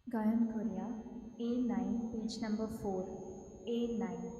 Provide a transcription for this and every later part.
गायन करूया A9 page number 4 A9.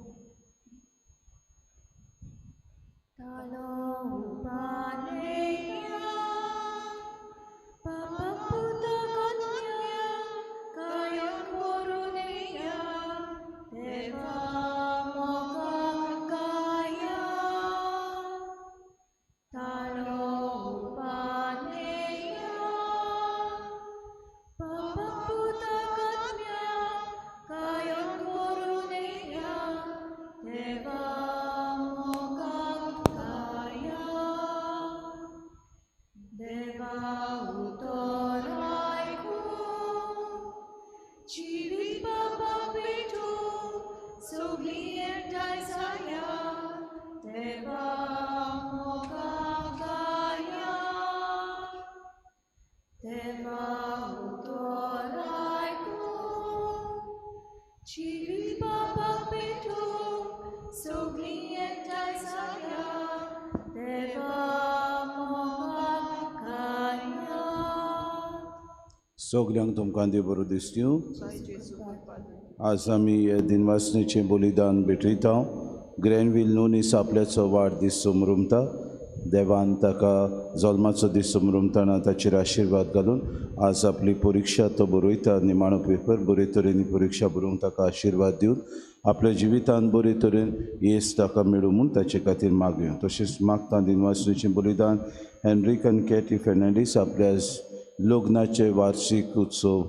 सगल्यांक तुमकां देव बरो दिसता. आज आमी हे दिनवासनेचें बलिदान भेटयता. ग्रॅनवील नुनीस आपल्याचो वाडदीस समरुमता. देवान ताका जल्माचो दीस समरुमतना ताचेर आशिर्वाद घालून आज आपली परिक्षा तो बरयता, निमाणो पेपर बरे तरेन परिक्षा बरोवंक ताका आशिर्वाद दिवन आपल्या जिवितान बरे तरेन येस ताका मेळूं म्हूण ताचे खातीर मागया. तशेंच मागता दिनवासनेचें बलिदान हेनरीक आनी कॅटी फेर्नांडीस आपल्या लग्नाचे वार्षीक उत्सव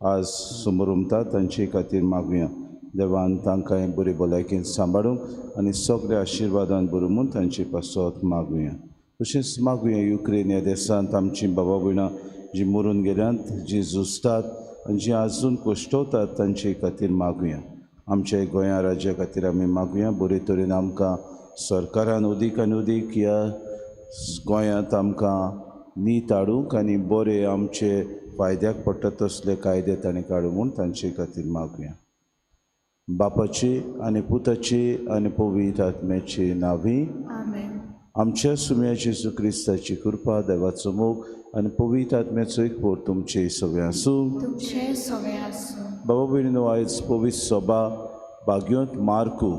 आज समरुमता, तांचे खातीर मागुया. देवान तांकां बरी भलायकेन सांबाळूंक आनी सगळ्या आशिर्वादान बरो म्हूण तांचे पासत मागुया. तशेंच मागुया युक्रेन ह्या देशांत आमची बाबा भयणां जी मरून गेल्यांत, जी झुजतात आनी जी आजून कश्टवतात तांचे खातीर मागुया. आमच्या गोंया राज्या खातीर आमी मागुया बरे तरेन आमकां सरकारान अदीक आनी अदीक ह्या गोंयांत आमकां नीत हाडूंक आनी बरे आमचे फायद्याक पडटा तसले कायदे ताणें काडूं म्हूण तांचे खातीर मागुया. बापाची आनी पुताची आनी पवित्र आत्म्याची नांवी आमच्या सुम्या जेजू क्रिस्ताची कृपा, देवाचो मोग आनी पवित्र आत्म्याचो एकवट तुमचे सगळें आसूं. बाबा भयणीनो, आयज पवित्र सभा बाग्योंत मार्कू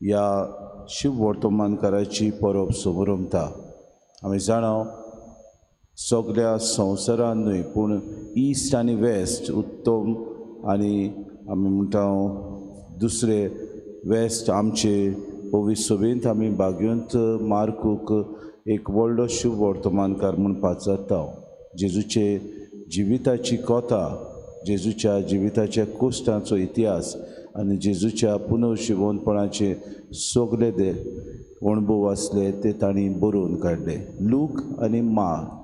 ह्या शिव वर्तमानकाराची परब समरमता. आमी जाणा सगळ्या संवसारान न्हय पूण ईस्ट आनी वेस्ट, उत्तम आनी आमी म्हणटा दुसरे वेस्ट आमचे पवित्र सभेंत आमी बाग्योंत मार्कूक एक व्हडलो शुभ वर्तमानकार म्हूण पाचारता. जेजूचे जिविताची कथा, जेजूच्या जिविताच्या कोश्टांचो इतिहास आनी जेजूच्या पुनर्जिवनपणाचे सगळे ते अणभव आसले ते तांणी बरोवन काडले. लूक आनी मार्क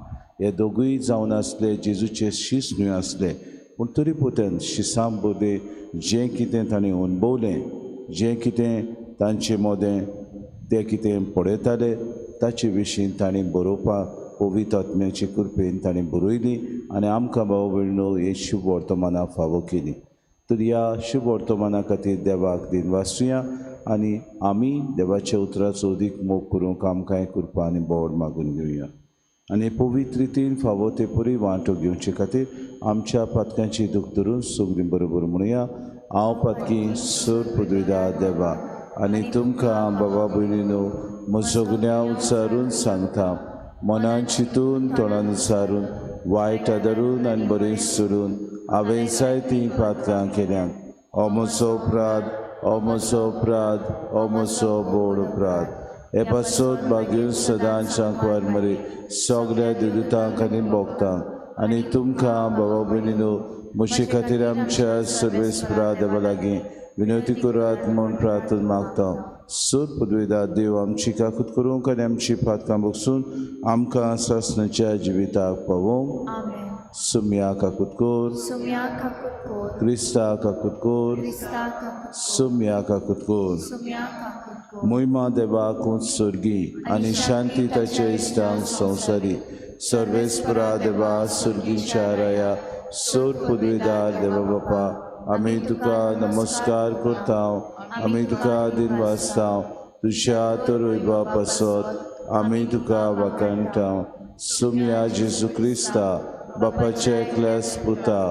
हे दोगूय जावन आसले जेजूचे शीस न्हय आसले, पूण तरी पोत्यान शिसां मदें जें कितें तांणी अणभवलें, जें कितें तांचे मदें ते कितें पळयताले ताचे विशीं तांणी बरोवपाक पवित्र आत्म्याचे कृपेन तांणी बरयली आनी आमकां भाव भयणो ही शुभ वर्तमानां फावो केली. तर ह्या शुभ वर्तमाना खातीर देवाक दिनवासुया आनी आमी देवाच्या उतराचो अदीक मोग करूंक आमकांय कृपा आनी बोड मागून घेवया आनी पवित्र रितीन फावो ते परी वांटो घेवचे खातीर आमच्या पातकांची दूख धरून सगळीं बरोबर म्हणुया. हांव पातकी सर पदवीदा देवा आनी तुमकां बाबा भयणीनो म्हजो गुन्यांव उच्चारून सांगता, मनान चिंतून तोंडान उच्चारून वायट आदरून आनी बरें सोडून हांवें जायतीं पातकां केल्यांत. हो म्हजो अपराध, हो म्हजो अपराध, हो म्हजो बोड अपराध. हे पासत भाग्य सदांच आंकवार मरे सगळ्या देवदूतांक आनी भोगतांक आनी तुमकां बाबा भयणीनो म्हजे खातीर आमच्या सर्वेस्परा देवा लागीं विनवती करात म्हूण प्रार्थना मागता. सर पदवेदा देव आमची काकूत करूंक आनी आमची पातकां बगसून आमकां सासणाच्या जिविताक पावोवंक. सुम्या काकूत कर, क्रिस्ता काकूत कर, सुम्या काकूत कर. मोहिमा देवाक उत्सर्गी आनी शांती ताच्या इश्टांक संवसारी. सर्वेस्परा देवा सुर्गीच्या राया सर पदवेदार देवा बापा, आमी तुका नमस्कार करता, आमी तुका दिनवासता. तुज्या तरोयबा पासत आमी तुका वाखाणटा. सुम्या जेजू क्रिस्ता बापाच्या एकल्याच पुता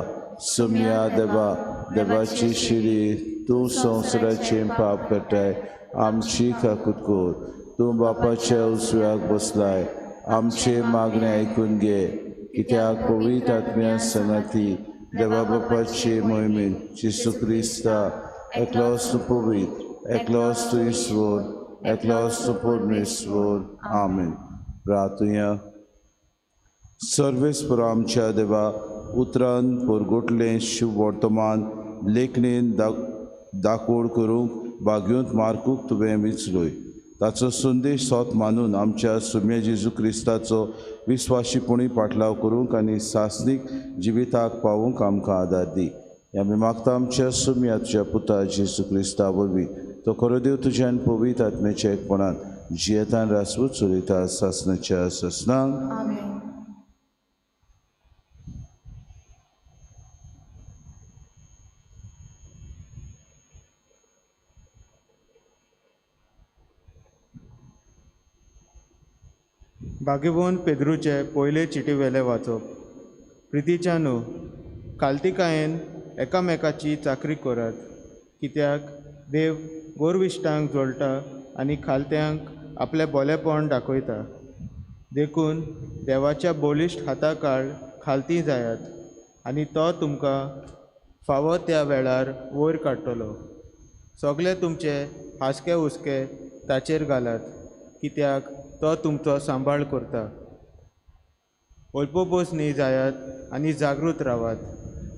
सुमया देवा, देवाची शिरी, तूं संवसाराचें पाप काडटाय, आमची काकूत कर. तूं बापाच्या उजव्याक बसलाय, आमचे मागणें आयकून घे, कित्याक पवित्र आत्म्या संगाती देवा बापाचे मोहिमेन जेजू क्रिस्ता एकलोच तूं पवित्र, एकलोच तूं ईश्वर, एकलोच तूं परमेश्वर. आमेन. प्रार्थुया. सर्वेस्पर आमच्या देवा, उतरान परगोटलें शुभ वर्तमान लेखणेन दाखोड करूंक भाग्योंत मार्कूक तुवें विचलोय. ताचो संदेश सोत मानून आमच्या सुम्या जेजू क्रिस्ताचो विस्वाशीपणी पाटलाव करूंक आनी सासणीक जिविताक पावूंक आमकां आदार दी. आमी मागता आमच्या सुम्या तुज्या पुता जेजू क्रिस्ता वरवीं, तो खरो देव तुज्यान पवित्र आत्म्याच्या एकपणान जियेतान रासवूच चलयता सासणाच्या सासणाक. आमेन. भाग्यवंत पेद्रूचे पयले चिटीवेले वाचप. प्रितीच्यानू, खालतिकायेन एकामेकाची चाकरी करात, कित्याक देव गोरविश्टांक जोडटा आनी खालत्यांक आपलें बोलेपण दाखयता. देखून देवाच्या बळिश्ट हाताकाळ खालती जायात आनी तो तुमकां फावो त्या वेळार वयर काडटलो. सगळे तुमचे हासके हुस्के ताचेर घालात, कित्याक तो तुमचो सांबाळ करता. अल्पबोसनी जायात आनी जागृत रावात.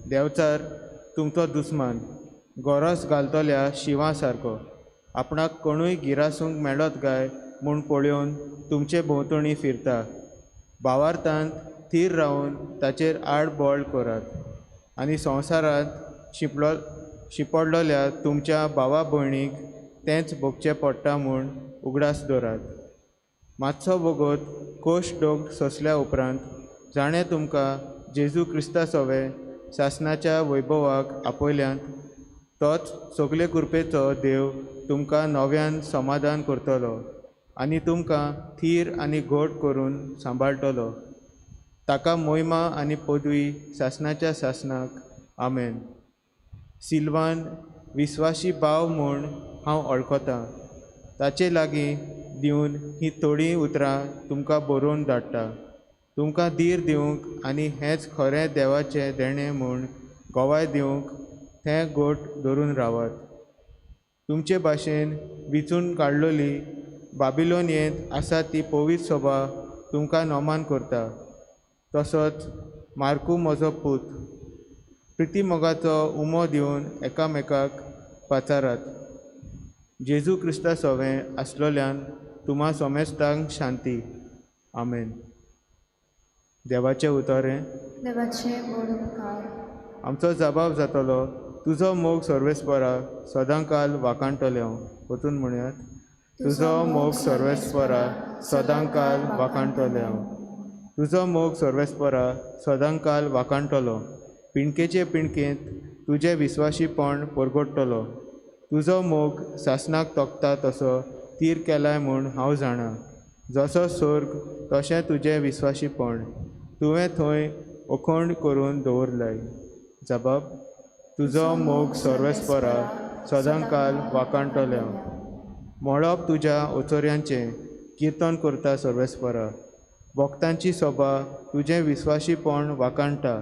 देंवचार तुमचो दुस्मान गोरस घालतल्या शिंवा सारको आपणाक कोणूय गिरासूंक मेळत काय म्हूण पळोवन तुमचे भोंवतणी फिरता. भावार्थांत थीर रावन ताचेर आड बळ करात आनी संवसारांत शिंपडलेल्या तुमच्या भावा भयणीक तेंच भोगचें पडटा म्हूण उगडास दवरात. मातसो वगत कोश डोग सोंसल्या उपरांत जाणें तुमकां जेजू क्रिस्ता सोवे सासणाच्या वैभवाक आपयल्यात, तोच सगळे कृपेचो देव तुमकां नव्यान समाधान करतलो आनी तुमकां थीर आनी घट करून सांबाळटलो. ताका मोहिमा आनी पदवी सासणाच्या सासणाक. आमेन. सिल्वान विस्वाशी भाव म्हूण हांव वळखतां, ताचे लागीं दिवन ही थोडीं उतरां तुमकां बरोवन धाडटा, तुमकां धीर दिवंक आनी हेंच खरें देवाचें देणें म्हूण गवाय दिवंक तें घट धरून रावात. तुमचे भाशेन विचून काडलेली बाबिलोनियेंत आसा ती पवित्र सभा तुमकां नमान करता. तसोच मार्कू म्हजो पूत प्रितीमोगाचो उमो दिवन एकामेकाक पाचारात. जेजू क्रिस्ता सोवें आसलोल्यान तुमा सोमेस्तांक शांती. आमेन. देवाचें उतर हें. देवाचें व्हड उपकार. आमचो जबाब जातलो, तुजो मोग सर्वेस्परा सदांकाल वाखाणटलें हांव. वचून म्हणयात, तुजो मोग सर्वेस्परा सदांकाल वाखाणटलें हांव. तुजो मोग सर्वेस्परा सदांकाल वाखाणटलो, पिणकेचे पिणकेंत तुजें विस्वाशीपण परगटतलो. तुजो मोग सासणाक तोखता तसो तीर केलाय म्हूण हांव जाणा. जसो स्वर्ग तशें तुजें विस्वाशीपण तुवें थंय अखंड करून दवरलाय. जबाब, तुजो मोग सर्वेस्परा सदांकाल वाखाणटलें हांव. मळब तुज्या ओचोऱ्यांचें किर्तन करता सर्वेस्परा, भक्तांची सभा तुजें विस्वाशीपण वाखाणटा.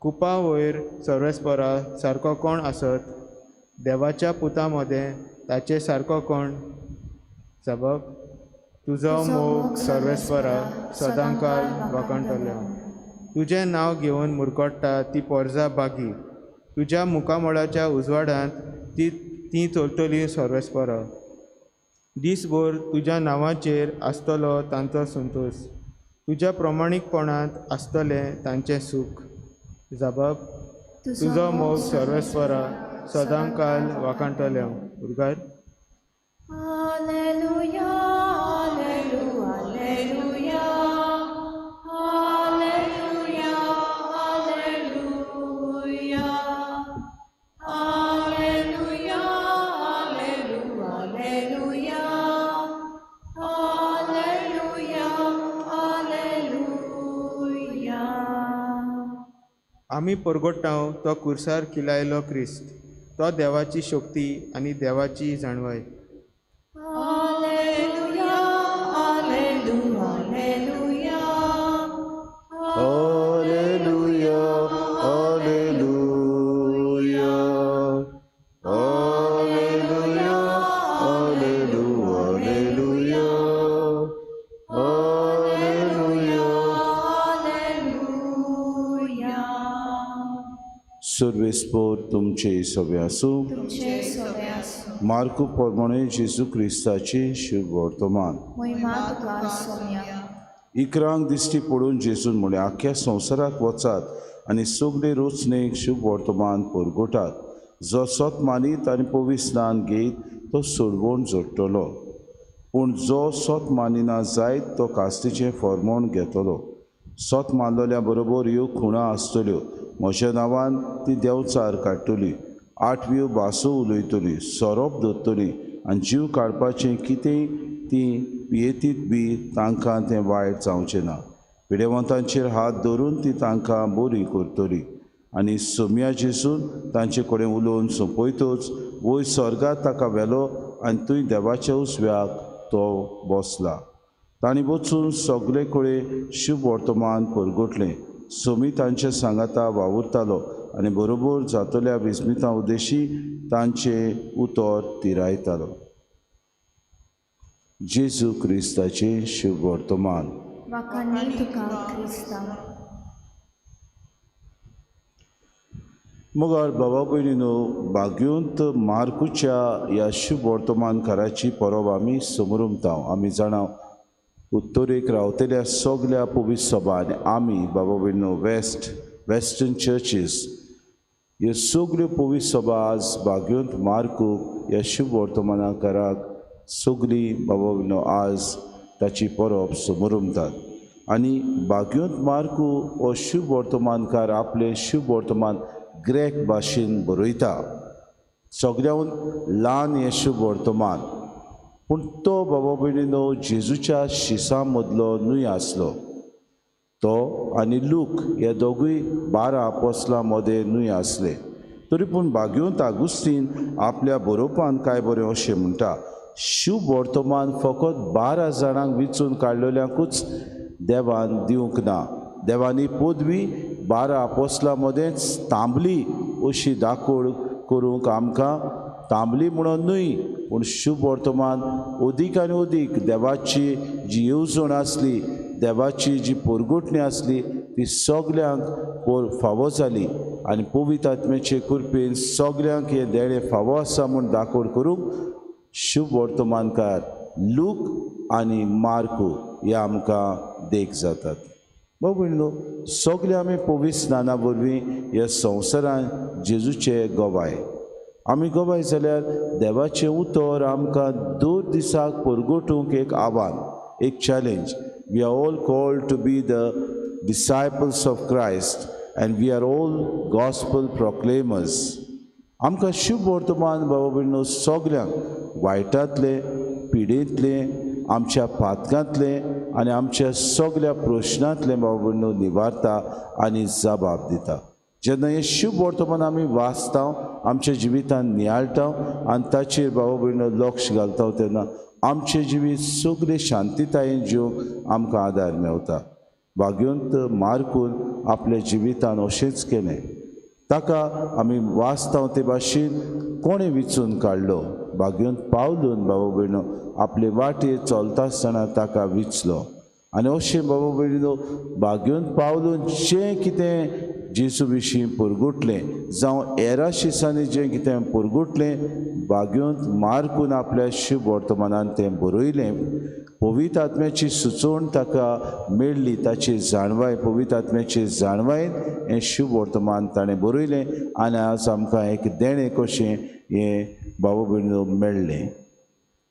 कुपां वयर सर्वेस्परा सारको कोण आसत? देवाच्या पुता मदें ताचे सारको कोण? जबाब, तुजो मोग सर्वेस्परा सदांकाल वाखाणटलें हांव. तुजें नांव घेवन मुरगट्टा ती पोरजा बागी, तुज्या मुखामळाच्या उजवाडांत ती चलतली सर्वेस्परा. दीसभर तुज्या नांवाचेर आसतलो तांचो संतोश, तुज्या प्रमाणीकपणांत आसतलें तांचें सूख. जबाब, तुजो मोग सर्वेस्परा सदांकाल वाखाणटलें हांव. उरगार. Alleluia, alleluia, alleluia, alleluia, alleluia, alleluia, alleluia, alleluia. आमी परगोटाव तो कुर्सार किलायलो क्रिस्त, तो देवाची शक्ती आनी देवाची जाणवाय. Alleluia, alleluia, alleluia. Alleluia, alleluia, alleluia, alleluia, alleluia, alleluia. Alleluia. सर्वेस्पोर तुमचे सगळे आसूं. तुमचे सोवे आसूं. मार्कू प्रमाणे जेजू क्रिस्ताचे शुभ वर्तमान. मोहिमा तुका सोम्या. इकरांक दिश्टी पडून जेजून म्हणलें, आख्ख्या संवसाराक वचात आनी सगळे रोचणेक शुभ वर्तमान परगटात. जो सत मानीत आनी पवित्र स्नान घेयत तो सोडवण जोडटलो, पूण जो सत मानिना जायत तो कास्तीचें फॉर्मोण घेतलो. सत मानलेल्या बरोबर ह्यो खुणां आसतल्यो, म्हज्या नांवान ती देंवचार काडटली, आठव्यो भासो उलयतली, सोरोप धरतली आनी जीव काडपाचें कितेंय ती पियेतीत बी तांकां तें वायट जावचें ना. पिडेवंतांचेर हात धरून ती तांकां बरी करतली. आनी सोम्या जेजून तांचे कडेन उलोवन सोंपयतच वयर स्वर्गात ताका व्हेलो आनी थंय देवाच्या उजव्याक तो बसला. तांणी वचून सगळे कडेन शुभ वर्तमान परगटलें. सोमी तांच्या सांगाता वावुरतालो आनी बरोबर जातल्या विस्मिता उद्देशी तांचें उतर तिरायतालो. जेजू क्रिस्ताचें शुभ वर्तमान. वाखाणनी तुका क्रिस्ता. मुगार बाबा भयणीनो, भाग्योंत मार्कूच्या ह्या शुभ वर्तमानकाराची परब आमी समरुमता. आमी जाणा उत्तरेक रावतल्या सगल्या पवित्र सभा आनी आमी बाबा भयणीनो वेस्टर्न चर्चीस ह्यो सगल्यो पवित्र सभा आज भाग्योंत मार्कू ह्या शुभ वर्तमानकाराक सगळीं बाबा भयणीनो आज ताची परब समरुमतात. आनी भाग्योंत मार्कू हो शुभ वर्तमानकार आपलें शुभ वर्तमान ग्रेक भाशेन बरयता. सगळ्याहून ल्हान हें शुभ वर्तमान, पूण तो बाबा भयणीनो जेजूच्या शिसां मदलो न्हय आसलो. तो आनी लूक हे दोगूय 12 आपोस्लां मदें न्हय आसले. तरी पूण भाग्योंत आगुस्तीन आपल्या बरोवपान कांय बरें अशें म्हणटा, शुभ वर्तमान फकत 12 जाणांक विचून काडलेल्यांकूच देवान दिवंक ना. देवानी पदवी 12 आपोस्लां मदेंच तांबली अशी दाखोड करूंक आमकां तांबली म्हणून न्हय, पूण शुभ वर्तमान अदीक आनी अदीक देवाची जी येवजण आसली, देवाची जी परगटणी आसली ती सगल्यांक फावो जाली आनी पवित्र आत्म्याचे कृपेन सगल्यांक हें देणें फावो आसा म्हूण दाखोड करूंक शुभ वर्तमानकार लूक आनी मार्कू हे आमकां देख जातात. बाबा भयणीनो, सगळे आमी पवित्र स्नाना वरवीं ह्या संवसारान जेजूचे गवाय. आमी गवाय जाल्यार देवाचें उतर आमकां दर दिसाक परगटूंक एक आव्हान, एक challenge. We are all called to be the disciples of Christ and we are all gospel proclaimers. आमकां शुभ वर्तमान बाबा भयणीनो सगल्यांक वायटांतलें, पिडेंतलें, आमच्या पातकांतलें आनी आमच्या सगल्या प्रश्नांतलें बाबा भयणीनो निवारता आनी जबाब दिता. जेन्ना हें शुभ वर्तमान आमी वाचता, आमच्या जिवितान नियाळटा आनी ताचेर बाबा भयणीनो लक्ष घालता तेन्ना आमचें जिवीत सगळें शांतीतायेन जिवंक आमकां आदार मेवता. भाग्योंत मार्कून आपल्या जिवितान अशेंच केलें. ताका आमी वाचता ते भाशेन कोणें विचून काडलो? भाग्योंत पावलून बाबा भयणीनो आपले वाटेर चलता आसतना ताका विचलो. आनी अशें बाबा भयणीनो भाग्योंत पावलून जें कितें जेजू विशीं परगटलें जावं एरा शिसांनी जें कितें परगटलें, भाग्योंत मार्कून आपल्या शुभ वर्तमानान तें बरयलें. पवित्र आत्म्याची सुचोवण ताका मेळ्ळी, ताची जाणवाय, पवित्र आत्म्याची जाणवायेन हें शुभ वर्तमान ताणें बरयलें आनी आज आमकां एक देणें कशें हें बाबा भयणीनो मेळ्ळें.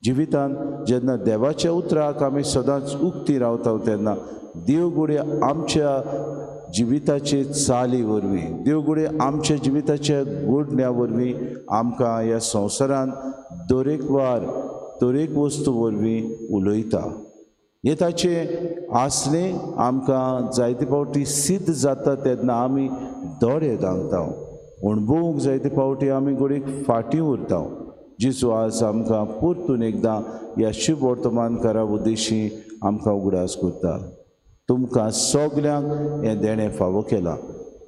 जिवितान जेन्ना देवाच्या उतराक आमी सदांच उक्ती रावता तेन्ना देवगुडे आमच्या जिविताचे चाली वरवीं, देवगुडे आमच्या जिविताच्या गोडण्या वरवीं आमकां ह्या संवसारान दरेकवार दरेक वस्तू वरवीं उलयता. हें ताचें आसलें आमकां जायते फावटी सिद्ध जाता तेन्ना आमी दोळे धांकता, अणभवूंक जायते फावटी आमी घडयेक फाटीं उरता. जेजू आज आमकां परतून एकदां ह्या शुभ वर्तमानकारा उद्देशी आमकां उगडास करता. तुमकां सगल्यांक हें देणें फावो केलां,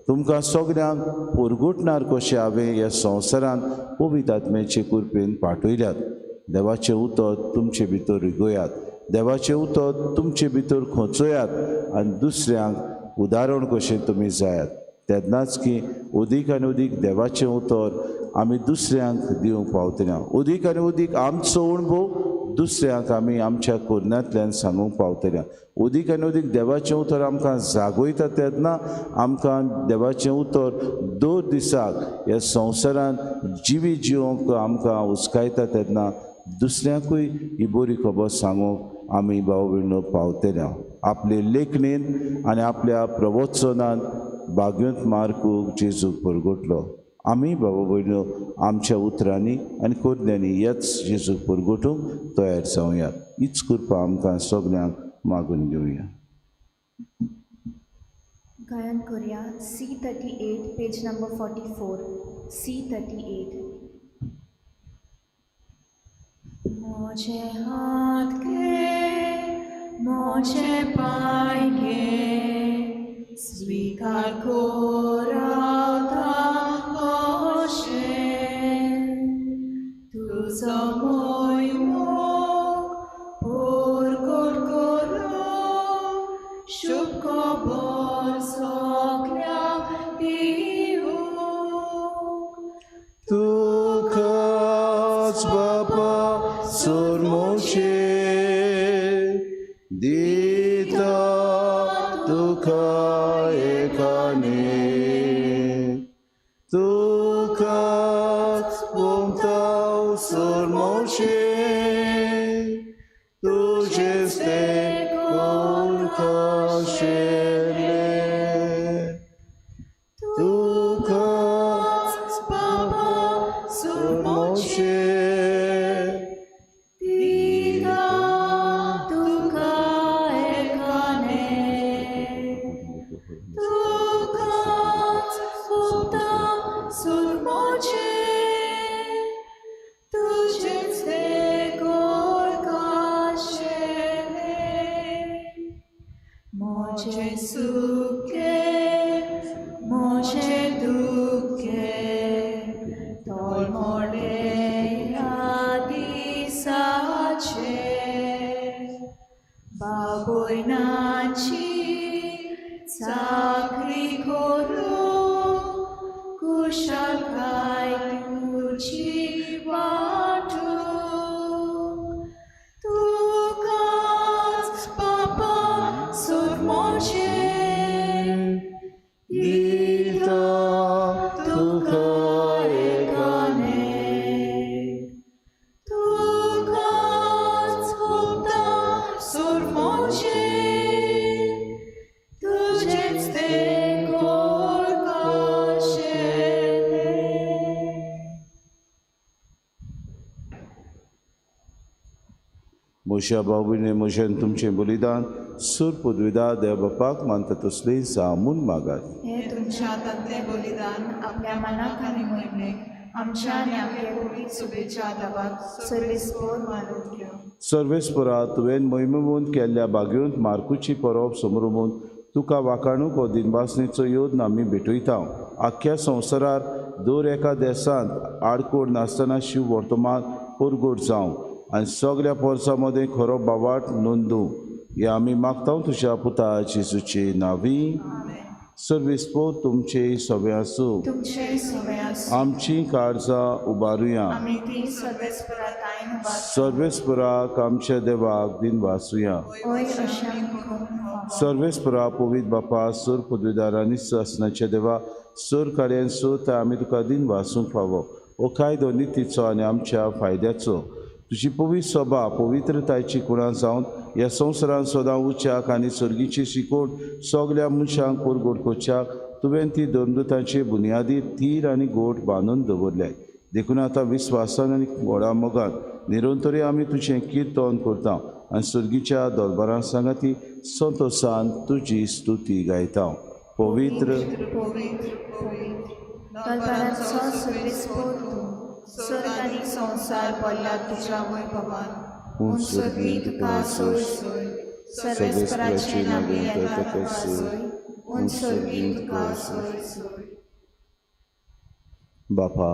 तुमकां सगल्यांक पुरगुटणार कशें हांवें ह्या संवसारांत पवित्र आत्म्याचे कृपेन पाठयल्यात. देवाचें उतर तुमचे भितर रिगयात, देवाचें उतर तुमचे भितर खोंचयात आनी दुसऱ्यांक उदाहरण कशें तुमी जायात. तेन्नाच की अदीक आनी अदीक देवाचें उतर आमी दुसऱ्यांक दिवंक पावतले. अदीक आनी अदीक आमचो अणभव दुसऱ्यांक आमी आमच्या कोरण्यांतल्यान सांगूंक पावतले. अदीक आनी अदीक देवाचें उतर आमकां जागयता तेन्ना आमकां देवाचें उतर दर दिसाक ह्या संवसारांत जिवी जिवंक आमकां उस्कायता तेन्ना दुसऱ्यांकूय ही बरी खबर सांगूंक आमी भाव भयणो पावतले. आपले लेखणेन आनी आपल्या प्रवचनान भाग्योंत मार्कूक जेजूक परगटलो. आमी बाबा भयणो आमच्या उतरांनी आनी करण्यांनी ह्याच जेजूक परगटूंक तयार जावया. हीच कृपा आमकां सगल्यांक मागून घेवया. गायन करूया C38 page number 44. C38. मोजे हात घे, मोजे पांय घे, स्वीकार कोराता कशें, तुजो मोग परगट करूं, शुभ खबर सगळ्यांक दिवंक. तुकाच बापा सुरमोशे दिता तुका एकाने, तुकाच उमताव सुरमोशे, तुजेच तें कोण खाशेलें. तुकाच बापा सुरमोशे दिता तुका एकाने, तुकाच उमता सुरमोचे, तुजेच तें कोण खाशेलें. मोजे सुखे मोजे दुखे, तोलमोडे ह्या दिसाचे, बाबोयनाची चाकरी करूं, कुशळकाय तुजी वाटूंक. तुकाच बापा सुरमोचे दिता तुका एकाने, तुकाच उमता सुरमोचे, तुजेच तें कोण खाशेलें. म्हज्या भाव-भयणी म्हजें तुमचें बलिदान सूर पदवीदा देव बापाक मानता तसली जावं मागात. हे तुमच्या हातांतलें बलिदान आपल्या मनाक आनी मोहिमेक आमच्या आनी आपल्या पवित्र सुबेच्या दावाक सर्वेस्पोर मानून घेवं. सर्वेस्परा तुवें मोहिमेवून केल्ल्या भाग्योंत मार्कुची परब समरुमून तुका वाखाणूक हो दिनवासनेचो योद्न आमी भेटयता. आख्ख्या संवसारार दर एका देसांत आडकोड नासतना शिव वर्तमान परगट जावं आनी सगल्या पोरसां मदें खरो बावाट नोंदूं हे आमी मागता तुज्या पुता जेजूचे नांवी. सर्वेस्पोर तुमचे सगळे आसूं. तुमचे सगळे आसूं. आमची काळजां उबारुया. आमी ती सर्वेस्परा ताईन उबारता. सर्वेस्पराक आमच्या देवाक दिनवासुया. होय अशें आमी करूंक फावो. सर्वेस्परा पवित्र बापा सूर पदवीदार आनी सासणाच्या देवा सूर कार्यान सूर आमी तुका दिनवासूंक फावो. हो कायदो नितीचो आनी आमच्या फायद्याचो. तुजी पवित्र सभा पवित्रतायची कुणां जावन ह्या संवसारांत सदां उच्याक आनी सर्गीची शिकोवण सगल्या मनशांक परगट करच्याक तुवें ती धर्मदूतांचे बुन्यादी तीर आनी गोट बांदून दवरले. देखून आतां विस्वासान आनी व्हडा मोगान निरंतरी आमी तुजें किर्तन करता आनी सर्गीच्या दरबारां सांगाती संतोसान तुजी स्तुती गायता. पवित्र पवित्र पवित्र दलबारांचो सर्वेस्पोर तूं स्वर्ग आनी संवसार भरला तुज्या वैभवान उंच उंच तुका सोय सोय सर्वेस्पराचे नवें येता तुका सोय उंच सर्गी तुका सोय सोय. बापा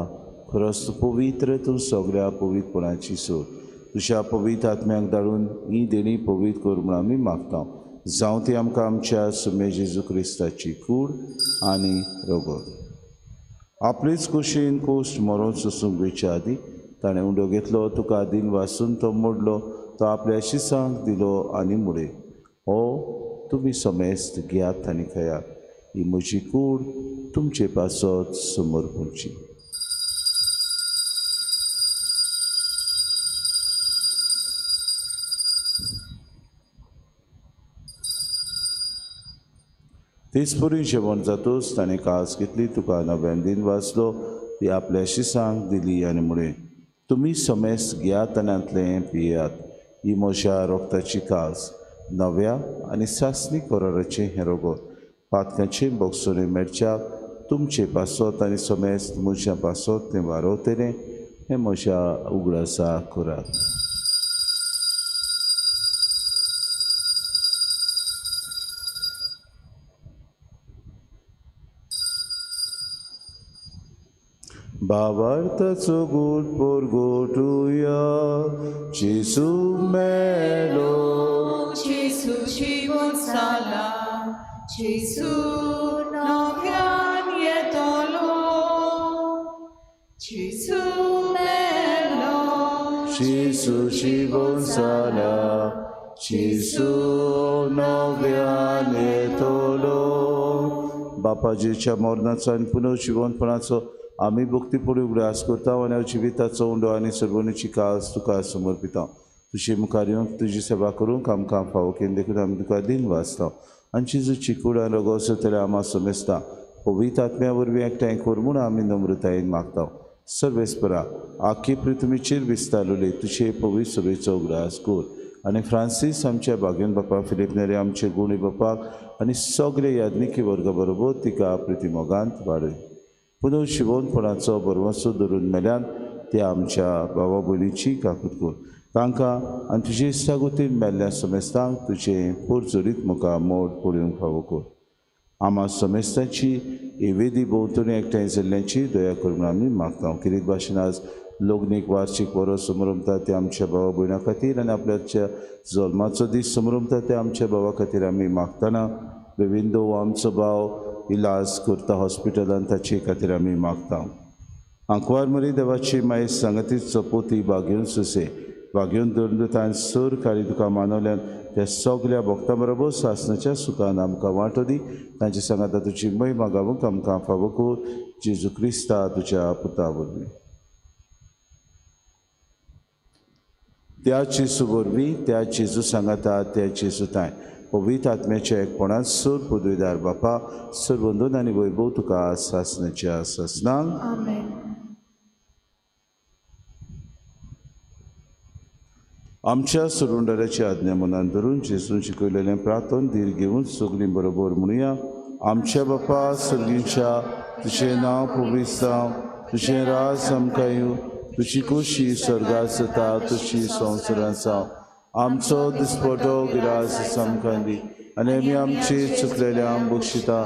खरोच तूं पवित्र, तूं सगळ्या पवित्रपणाची सोड. तुज्या पवित्र आत्म्याक धाडून ही देणी पवित्र कर म्हूण आमी मागता. जावं ती आमकां आमच्या सुमे जेजू क्रिस्ताची कूड आनी रगत. आपलेच कुशीन कोश्ट मरोन सोसूंक वेच्या आदी ताणें उंडो घेतलो, तुका दिन वासून तो मोडलो, तो आपल्या शिसांक दिलो आनी मुडे, हो तुमी समेस्त घेयात आनी खायात, ही म्हजी कूड तुमचे पासत समर्पूची. तेच परी जेवण जातूच ताणें कास घेतली, तुका नव्यान दिन वाचलो, ती आपल्या शिसांक दिली आनी म्हळें, तुमी समेस्त घेयात आनी हांतलें पियात, ही म्हज्या रोगताची कास, नव्या आनी सासणी कराराचें हें रगत, पातकांचें बोगसोणें मेळच्याक तुमचे पासत आनी समेस्त मनशां पासत तें वारवतलें, हें म्हज्या उगडासा करात. भावार्थाचो गूट पोरगोटुया. जेजू मेलो, जेजू जिवन जाला, जेजू नव्यान येतलो, जेजू मेलो, जेजू जिवन जाला, जेजू नव्यान येतलो. बापा जेच्या मरणाचो आनी पुनर्जिवनपणाचो आमी भक्तीपूर्ण उगडास करता आनी जिविताचो उंडो आनी सर्वणीची कास तुका समर्पिता. तुजे मुखार येवंक तुजी सेवा करूंक आमकां फावो केली देखून आमी तुका दिन वाचता. आनी जेजूची कूड आनी रगत सोदतले आमा समेस्ता पवित्र आत्म्या वरवीं एकठांय कर म्हूण आमी नम्रतायेन मागता. सर्वेस्परा आखी पृथ्वीचेर विस्तारलेली तुजे पवित्र सभेचो उगडास कर आनी फ्रांसीस आमच्या बागेन बापा, फिलीप नेरी आमचे गुणी बापाक आनी सगळे याज्ञिकी वर्गा बरोबर तिका प्रितीमोगांत वाडय. पुनः शिवोनपणाचो बरवसो धरून मेल्यान ते आमच्या भावा भयणीची काकूत कर. तांकां आनी तुजे इश्टागतीन मेल्ल्या समेस्तांक तुजें पोरजोरीत मुखार मोड पळोवंक फावो कर. आमा समेस्तांची एवेदी भोंवतणी एकठांय जाल्ल्यांची दया कर म्हूण आमी मागता. किरीत भाशेन आज लग्नीक वार्षीक वरस समरमता ते आमच्या भावा भयणां खातीर आनी आपल्याच्या जल्माचो दीस समरमता ते आमच्या भावा खातीर आमी मागतना बेविंदो आमचो भाव इलाज करता हॉस्पिटलान ताचे खातीर आमी मागता. आंकवार मरी देवाची मागीर सांगातीचो पोती बागेवन सुसे बागेवन दंडतान सर कार्य तुका मानवल्यान त्या सगल्या भक्तां बरोबर सासणाच्या सुखान आमकां वांटो दी. तांचे सांगाता तुजी महिमा गावूंक आमकां फावो कर. जेजू क्रिस्ता तुज्या पुता वरवीं. त्या जेजू वरवीं, त्या जेजू सांगाता, त्या जेजू तांय पवित्र आत्म्याच्या एकपणांत सर पदवीदार बापा सर्वंदन आनी वैभव तुका सासणाच्या सासणांक. आमेन. आमच्या सुरुंडाराची आज्ञा मनान धरून जेजून शिकयलेलें प्रार्थन धीर घेवन सगळीं बरोबर म्हणुया. आमच्या बापा सर्गीच्या, तुजें नांव पवित्र जावं, तुजें राज आमकां येवं, तुजी खोशी स्वर्गात जाता तशी संवसारांत जावं. आमचो दिसपटो गिरास आमकां दी आनी आमी आमची चुकलेल्यांक बक्षिता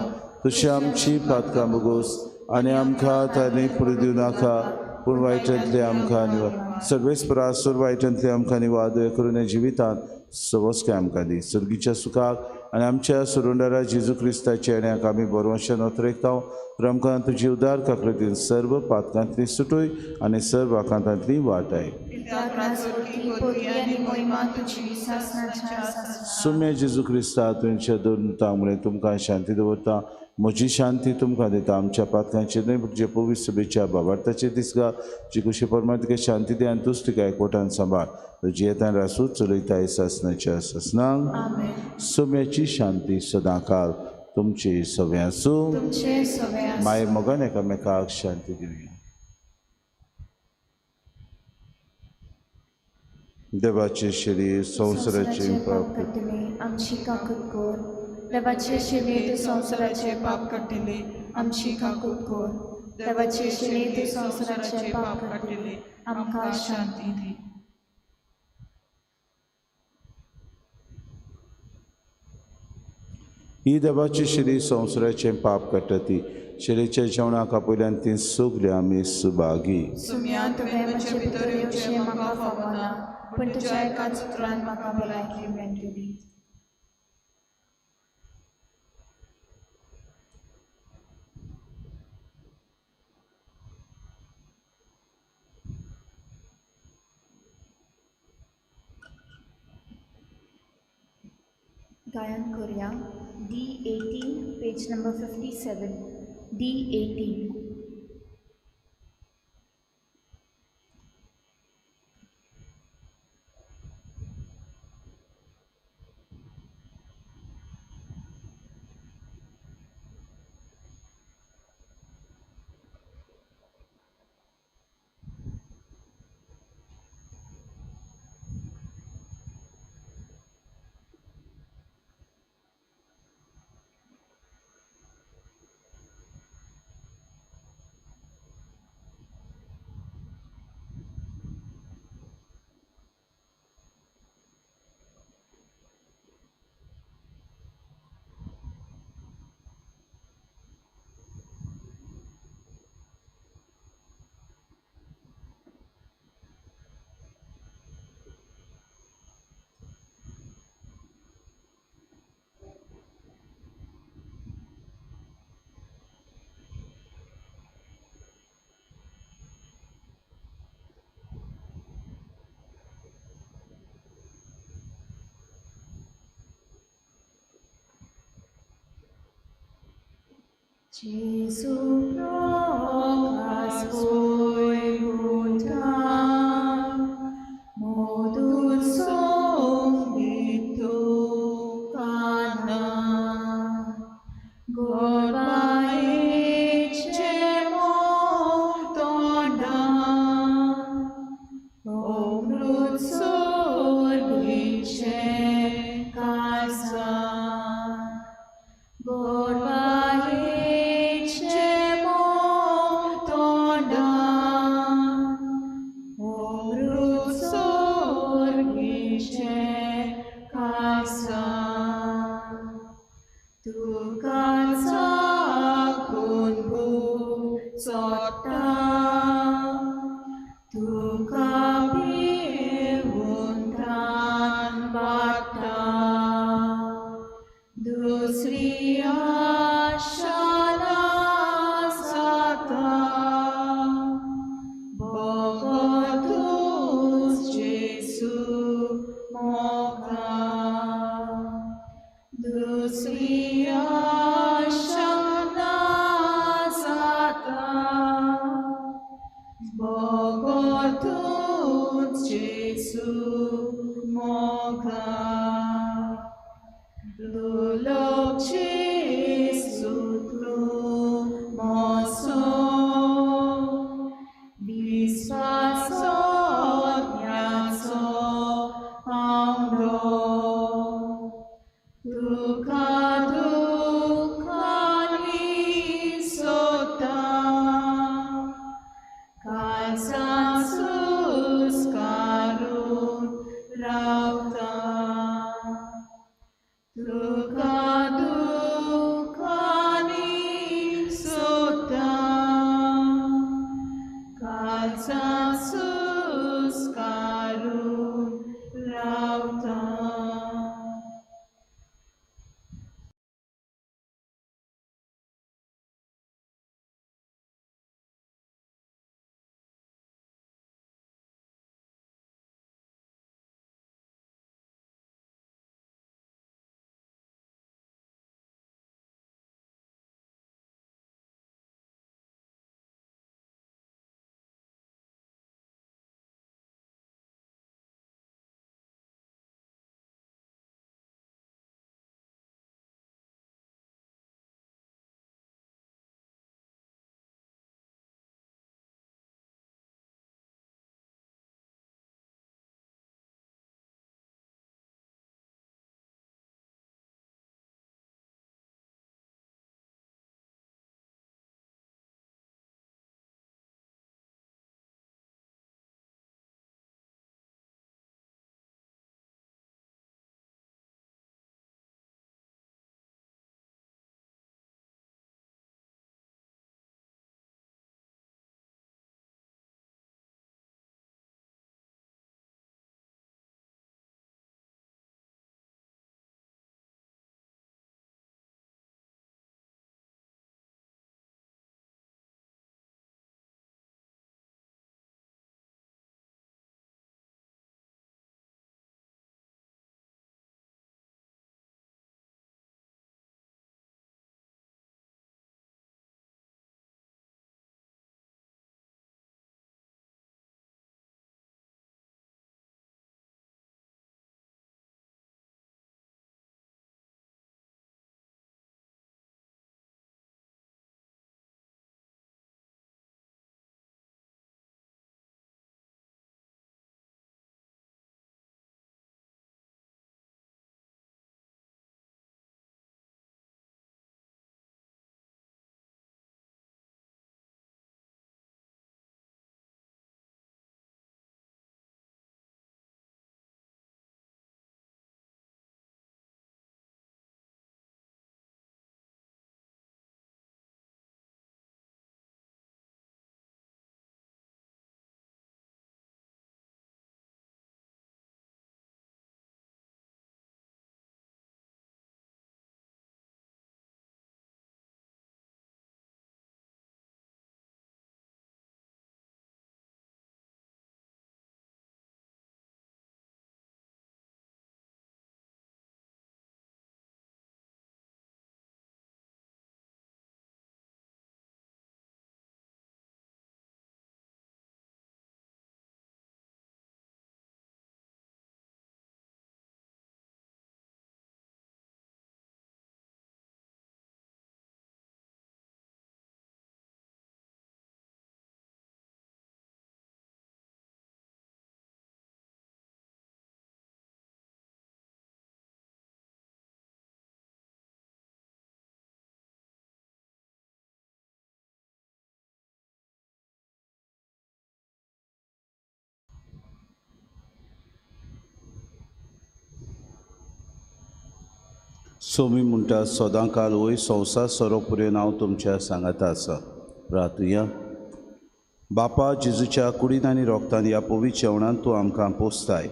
तशी आमची पातकां भोगोस आनी आमकां तांणी फुडें दिवं नाका, पूण वायटांतले आमकां निवार. सर्वेस्परा सर वायटांतले आमकां निवार दया करून जिवितांत सवस्काय आमकां दी. सर्गीच्या सुखाक आनी आमच्या सुरुंडारा जेजू क्रिस्ताच्या येण्याक आमी बरवशान अतरेकता. तर आमकां तुजी उदार काकळतीन सर्व पातकांतली सुटूय आनी सर्व आकांतांतली वाटाय. सुम्या जेजू क्रिस्ता तुमच्या दोन मुळे तुमकां शांती दवरता, म्हजी शांती तुमकां दिता. आमच्या पातकांचेर न्हय पूण जे पवित्र सभेच्या भावार्थाचेर दिसगा जी कुशी प्रमाण तिका शांती दी आनी तूच तिका एकवटान सांबाळ. तुजी येतान रासूच चलयताय सासणाच्या सासणांक. सुम्याची शांती सदांकाल तुमची सगळें आसूं. माय मोगान एकामेकाक शांती दिवया. देवाचे शरीर संवसाराचे पाप काडटले आमची काकूत कर. देवाचे शिवे संवसाराचे पाप काडटले आमची काकूत कर. देवाचे शिले तूं संवसाराचे पाप काडटली, आमकां शांती दी. ही देवाची शिरी संवसाराचें पाप काडटा ती शिरेच्या जेवणाक आपयल्यान ती सगळीं आमी सुभागी. सुम्या तुवें म्हजे भितर येवचें म्हाका फावना, पूण तुज्या एकाच उतरान म्हाका भलायकी मेळटली. गायन करूया D18 page number 57 D18. Jesu procas voi buta, modus omnitu cana, gorbae cemo tona, omrut sorbice casa, gorbae Somi म्हणटा सदां काल वय संवसार सोरो पुरेन हांव तुमच्या सांगाता आसा. प्रार्थुया. बापा, जेजूच्या कुडीन आनी रोगतान ह्या पवित्र जेवणान तूं आमकां पोसताय.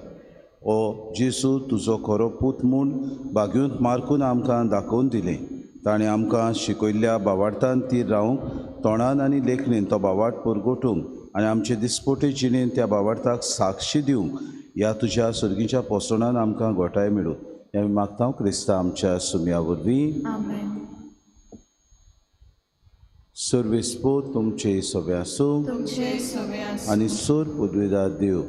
ओ जेजू, तुजो खरो पूत म्हूण भाग्यूंत मार्कून आमकां दाखोवन दिलें. ताणें आमकां शिकयल्ल्या भावार्थान तीर रावंक, तोंडान आनी लेखणेन तो भावार्थ पुरगोटूंक आनी आमचे दिसपोटे जिणेन त्या भावार्थाक साक्षी दिवंक ह्या तुज्या सर्गीच्या पोसणान आमकां गोठाय मेळूं. हें आमी मागता क्रिस्ता आमच्या सुम्या वरवीं. आमेन. सर्वेस्पो तुमचे सगळे आसूं तुमचे सगळे आसूं. आनी सोर पुदविदार देव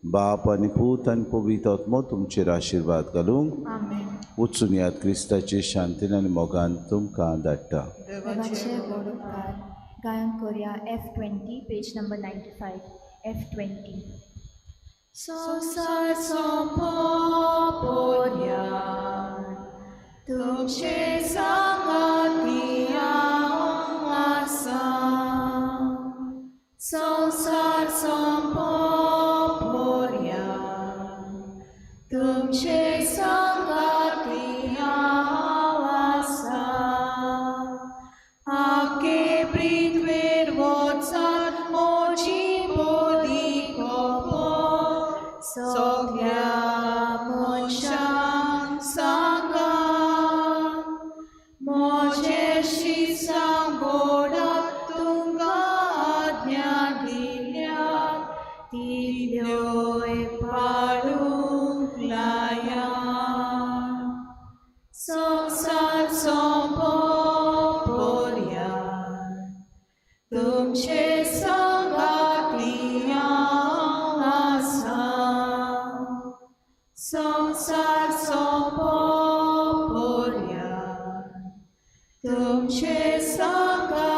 बाप आनी पूत आनी पवित्र आत्मो तुमचेर आशिर्वाद घालूंक. आमेन. वचून याद क्रिस्ताचे शांतीन आनी मोगान तुमकां धाडटा. देवाचे व्हड उपकार. गायन कोरया F20 page number 95 F20. संवसार सोंपो पर्यान तुमचे सांगाती हांव आसा. संवसार सोंपो पर्यान तुमचे सांगाती हांव आसा. आखे पृथ्वेर वचात म्हजी बोली खबर सगळ्या मनशांक सांगात. म्हजें शिसां गोडात तुमकां आज्ञा दिल्यात तितल्योय पाळूंक लायात. संवसार सोंपो पर्यान तुमचे सांगाती हांव आसा. संवसार सोंपो पर्यान तुमचे सांगाती